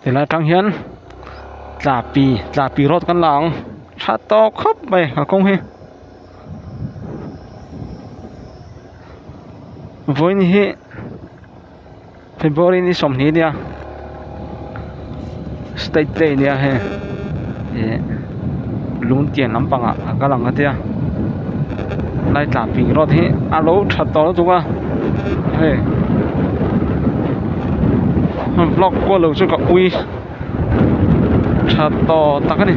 Tilai atang hian tlapi tlapi road kan la ang tha tawk khawp mai a kawng hi vawiin hi February ni 20 nia state day nia hei ih lungtian lampangah a kal ang a tia lai tlapi road hi a lo tha tawh lutuk a hei vlog kual lo chu ka ui tha tawh tak a ni.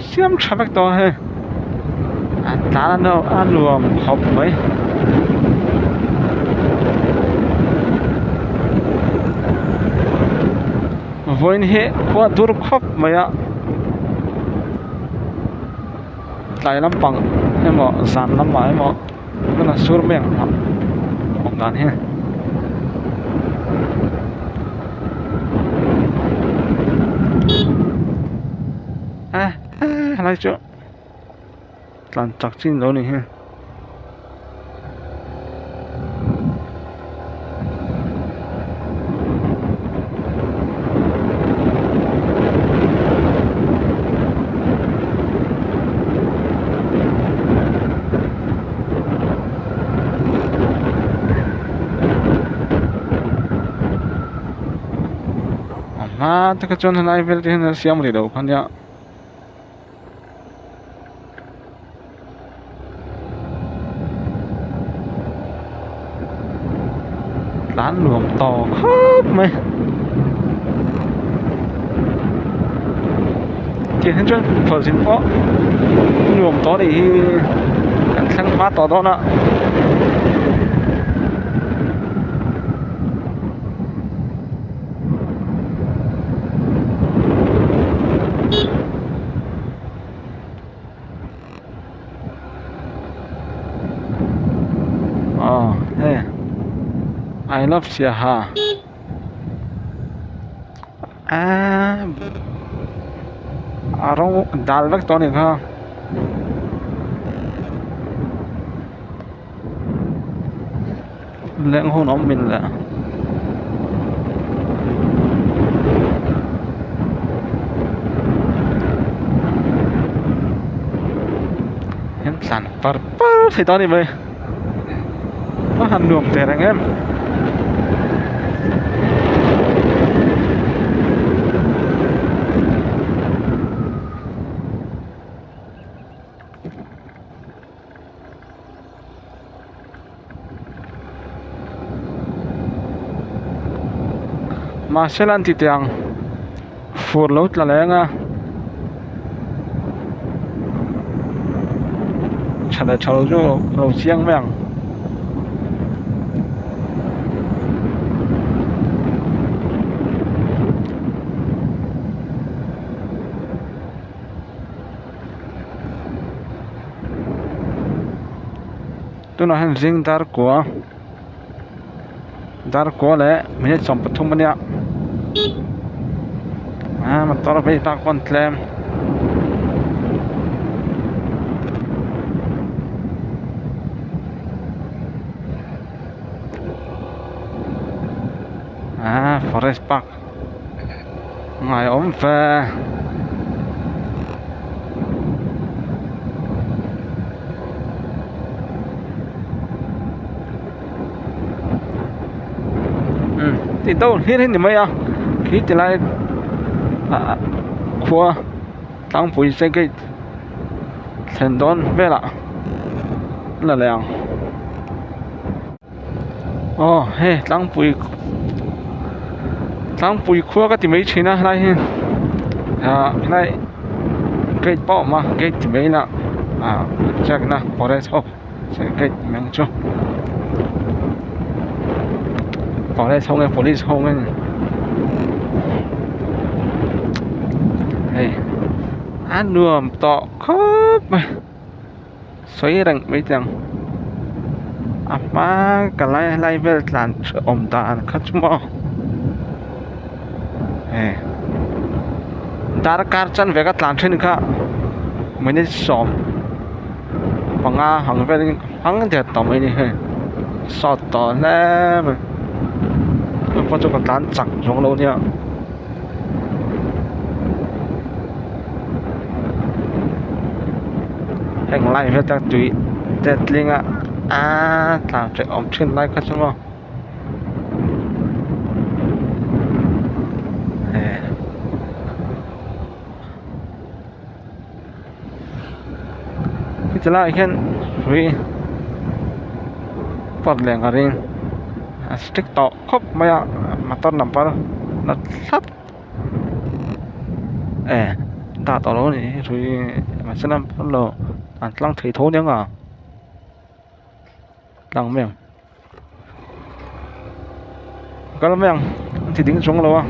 Siam tha vek tawh a hei a tlan a nuam khawp mai. Vawiin hi khua dur khawp mai a tlai lampang emaw zan lamah emaw huna sur mai ang hah awm dan hi. A helai chu tlan chak chin lo ni hi. A hma taka chuan helai vel te hian a siam rih loh kha nia. Tlan nuam tawh khawp mai tiang hian chuan khualzin pawh nuam tawh anih hi kan thleng hma tawh dawn a. Aw hei I love Siaha aaa a rawng dal vek tawh a nih kha. Leng hun awm min le. Hian tlan par par thei ta a ni mai. A han nuam teh reng em. Mahse la an ti teh ang fur lo tla leng a tha leh tha lo chu lo chiang mai ang. Tunah hian zing dar kua dar kua leh minute 13 a nia ah motor vei tak pawn tlem. Ah forest park ngaiawm ve. Umm tih deuh hlir hi ni mai a khi ti lai ah khua tlangpui se gate thlen dawn velah la leh ang. Aw hei tlangpui tlangpui khua ka ti mai thin a helai hi ah helai gate pawh a awm a gate ti mai ila ah check na forest ho gate ti mai ang chu forest ho nge police ho nge hei a nuam tawh khawp mai. Sawi reng mai teh ang a hma ka lai helai vel tlan hrehawm dan kha chu maw he Darkar chanve ka tlan thin kha minute 15 ang velin ka hmang der tawh mai a ni hei sawt tawh hle mai chu pawh chu ka tlan chak zawng lo nia. Heng lai vel te tui te tling a aaa tlan hreh awm thin lai kha chu maw. Heti laiah hian hrui pawt leh ang a ring a strict tawh khawp mai a motor number la thlap e dah tawh lo a nih hi hrui mahse number lo an tlang thei tho aniang a tlang mai ang. Kal mai ang an ti ding chuang lo a.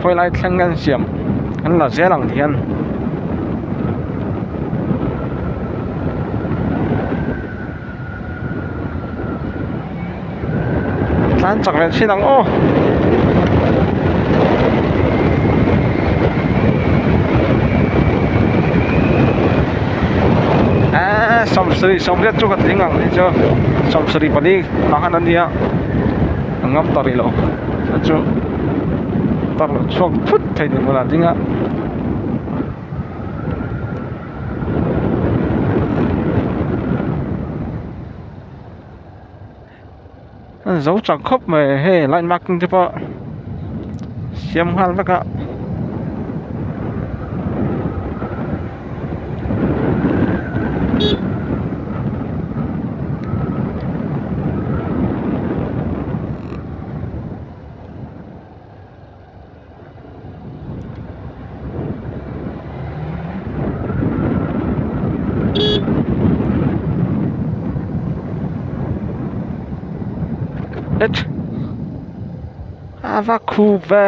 Khawi lai thleng an siam an la zel ang ti hian. Tlan chak ve thin ang aw. Eee 70 80 chu ka tling ang hi chu 74 ah khan a nia a ngam ta rih lo chu chu tar chhuak thut thei ni hmunah a ding a. Zo chak khawp mai hei light marking te pawh siam nghal vek a. Het a va khu ve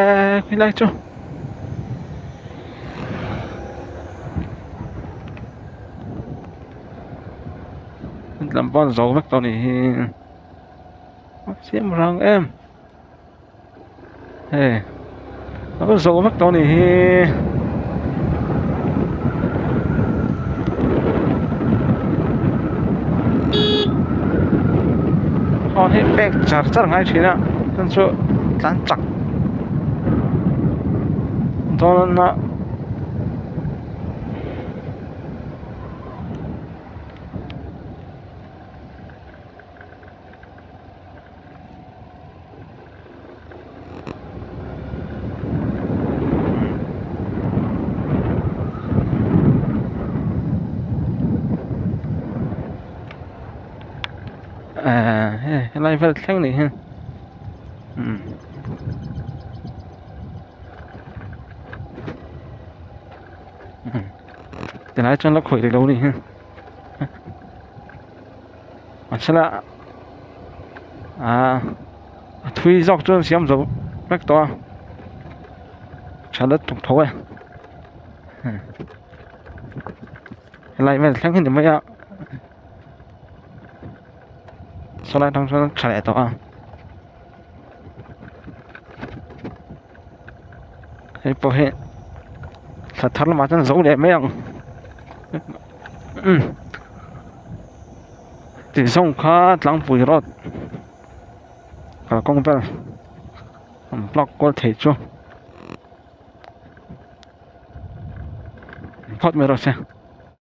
helai chu lam pawh an zo vek tawh a nih hi a siam rang em. Hei a va zawh vek tawh a nih hi aw hei pek char char ngai thin a chuan chu tlan chak dawn a. Ehh hei helai vel thleng nih hi umm tilai chuan la khawih rih lo nih hi. Mahsela aaa a thui zawk chuan siam zo vek tawh a tha lutuk tho e helai vel thleng hi ni mai a sawlai atang sawn a tha leh tawh a hei pawh hi thla thar lamah chuan zo leh mai ang. Umm tih zawng kha tlangpui road kalkawng vel an block kual thei chu phawt mai rawh se.